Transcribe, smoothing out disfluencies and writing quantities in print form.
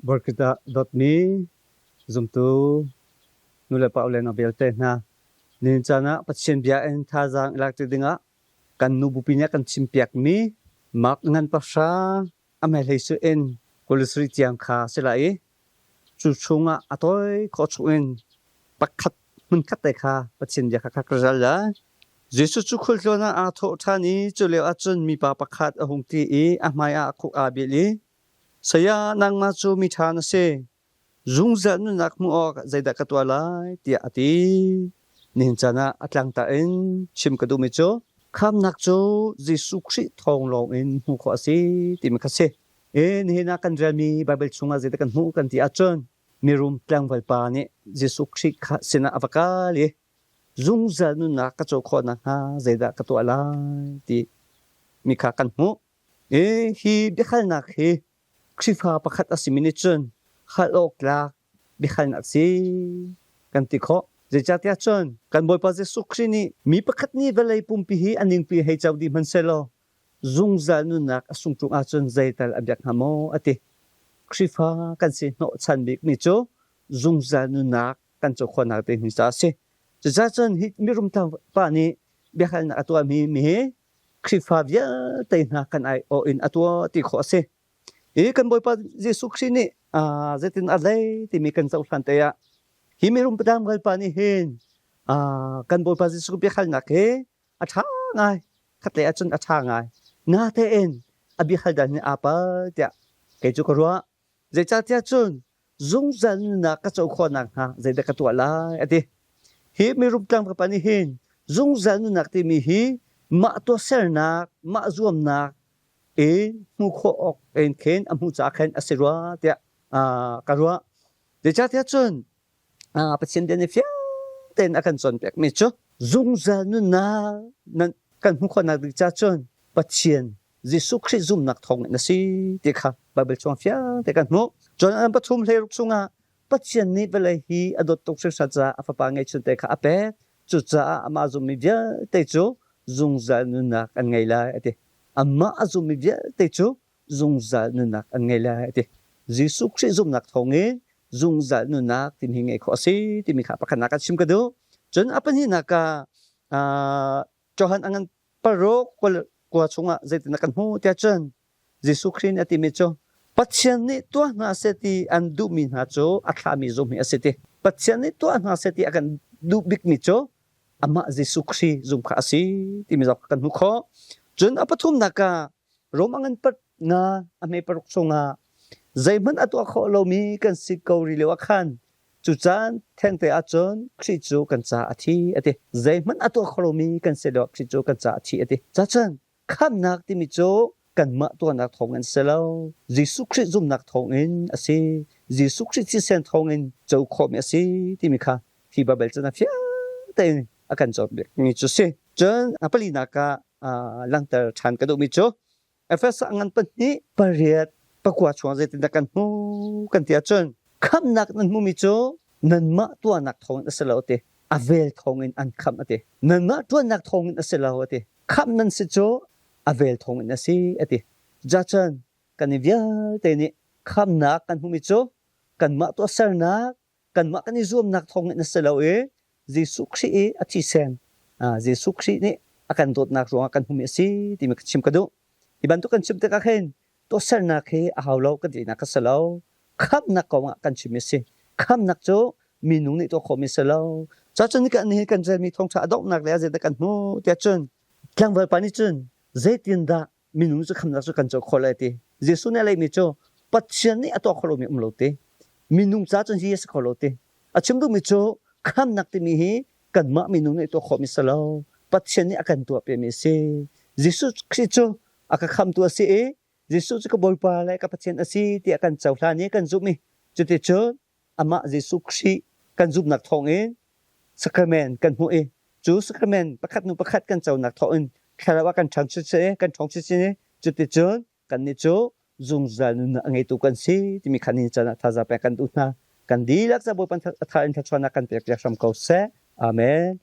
Borkita dawtmi zumtu nulepa le nau vialte hna, nihin caan ah Pathian bia in thazaang i lak ṭi dingah kan nu bupi nih a kan chimpiakmi Mark ngan pahra a hmailei su in 27 tiang kha si lai i cu chungah a tawi khawh chungin pakhat hmunkhat te kha Pathian bia kha ka ral lai. Jesuh cu khualtlawn ah aa thawh ṭhan i cu lio ah cun mipa pakhat a hung ti i a hmaiah a khuk aa bil i, Saya, nangmah cu miṭha na si. Zungzal nunnak hmuh awk zeidah ka tuah lai? tiah a ti. Nihin caan ah a tlangtar in chim ka duhmi cu khamnak cu Jesuh Khrih thawng lawng in hmuh khawh a si timi kha si. E nihin ah kan relmi Baibal chungah zeidah kan hmuh kan ti ahcun mirum tlangval pa nih Jesuh Khrih kha sinah a va kal i zungzal nunnak ka co khawh nakhnga zeidah ka tuah lai ti mi kha kan hmuh. E hi biahalnak hi Khrihfa pakhat a simi nih cun hal awk tlak biahalnak a si kan ti khawh. Zeicahtiah cun kan Bawipa Jesuh Khrih nih mi pakhat nih vawlei pumpi hi a ningpi hei co dih hmanhsehlaw zungzal nunnak a sung ṭung ahcun zeital a biak hnga maw a ti. Khrihfa kan si hnawhchan bikmi cu zungzal nunnak kan co khawhnak ding hi caah a si. Cucaah cun hi mirum pa nih biahalnak a tuahmi mi hi Khrihfa vialte hna kan aiawh in a tuah ti khawh a si. Hi kan Bawipa Jesuh Khrih nih zeitin a lei timi kan cohlan te ah hi mirum pa nih hin kan Bawipa Jesuh biahalnak hi a ṭha ngai khatlei ahcun a ṭha ngai natein a biahal dan hi aa pal tiah kei cu ka ruah. Zeicahtiah cun zungzal nunnak ka co khawh nakhnga zeidah ka tuah lai a ti. Hi mirum tlangval nih hin zungzal nunnak timi hi mah tuahsernak, mah zuamnak in hmuh khawh awk in khin a hmuh caah khin a si rua tiah ka ruah. Zeicahtiah cun Pathian bia nih fiang tein a kan cawnpiakmi cu zungzal nunnak nan kan hmuh khawhnak ding caah cun Pathian Jesuh Khrih zumhnak thawng in a si ti kha Baibal chung fiang te kan hmuh. Cun an pathum hleiruk chungah Pathian nih vawlei hi a dawt tuk hringhran caah a fapa ngeihchun te kha a pek. Cucaah amah zummi vialte cu zungzal nunnak an ngei lai a ti. Amah a zummi vialte cu zungzal nunnak an ngei lai a ti. Jesuh Khrih zumhnak thawngin zungzal nunnak timi hi ngeih khawh a si timi kha pakhatnak ah chim ka duh. Cun a pahnihnak ah Johan a ngan paruk kua chungah zeitindah kan hmuh tiah cun Jesuh Khrih nih a timi cu Pathian nih tuah hna seh ti an duhmi hna cu a thlahmi zum hi a si ti. Pathian nih tuah hna seh ti a kan duh bikmi cu amah Jesuh Khrih zum kha a si timi zong kan hmuh khawh. Cun a pathumnak ah Rom a ngan pat nga a hme paruk chungah zeihmanh a tuah khawh lomi kan si ko rih lio ah khan Cu caan thengte ahcun Khrih cu kan caah a thi a ti. Zeihmanh a tuah kho lomi kan si lio Khrih cu kan caah a thi a ti. Cacun khamhnak timi cu kanmah tuahnak thawngin si lo. Jesuh Khrih zumhnak thawngin a si. Jesuh Khrih thisen thawngin co khawhmi a si timi kha hi Baibal cun a fiang tein a kan cawnpiakmi cu si. Cun a palinak ah langhter ṭhan ka duhmi cu Efesa ngan pahnih pariat pakua chuang zeitindah kan hmu kan ti ahcun khamhnak nan hmumi cu nanmah tuahnak thawngin a si lo ti a vel thawngin an khamh a ti nanmah tuannak thawngin a si lo a ti khamh nan si cu a vel thawngin a si a ti jacun kan i vialte nih khamhnak kan hmumi cu kanmah tuahsernak kanmah kan i zuamnak thawngin a si lo i Jesuh Khrih i a thisen Jesuh Khrih nih a kan dawtnak ruangah kan hmumi a si timi ka chim ka duh. Hi bantuk kan chim tikah khin tuahsernak hi a hau lo kan tinak ka si lo. Khamhnak kong ah kan chimmi a si. Khamhnak cu minung nih tuah khawhmi a si lo. Cacun kan nihin kan relmi thawngṭha a donghnak le a zeidah kan hmuh tiah cun tlangval pa nih cun zeitindah minung cu khamnak cu kan co khawh lai ti. Jesuh nih a lehmi cu Pathian nih a tuah kho lomi um lo ti. Minung ca cun hi a si kho lo ti. A chim duhmi cu khamnak timi hi kanmah minung nih tuah khawhmi si lo. Pathian nih a kan tuahpiakmi a si. Jesuh Khrih cu a ka khamtu a si i Jesuh cu ka Bawipa le ka Pathian a si tiah kan cohlan i kan zumh i cuticun amah Jesuh Khrih kan zumhnak thawngin sacrament kan hmuh i cu sacrament pakhat hnu pakhat kan conak thawngin thlarau ah kan ṭhang chinchin i kan ṭhawng chinchin i cuticun kannih cu zungzal nunnak a ngeitu kan si timi kha ni caan ah thazaang pek kan duh hna. Kan dihlak ca Bawipa a thar in thluachuahnak kan pek piak hram ko seh. Amen.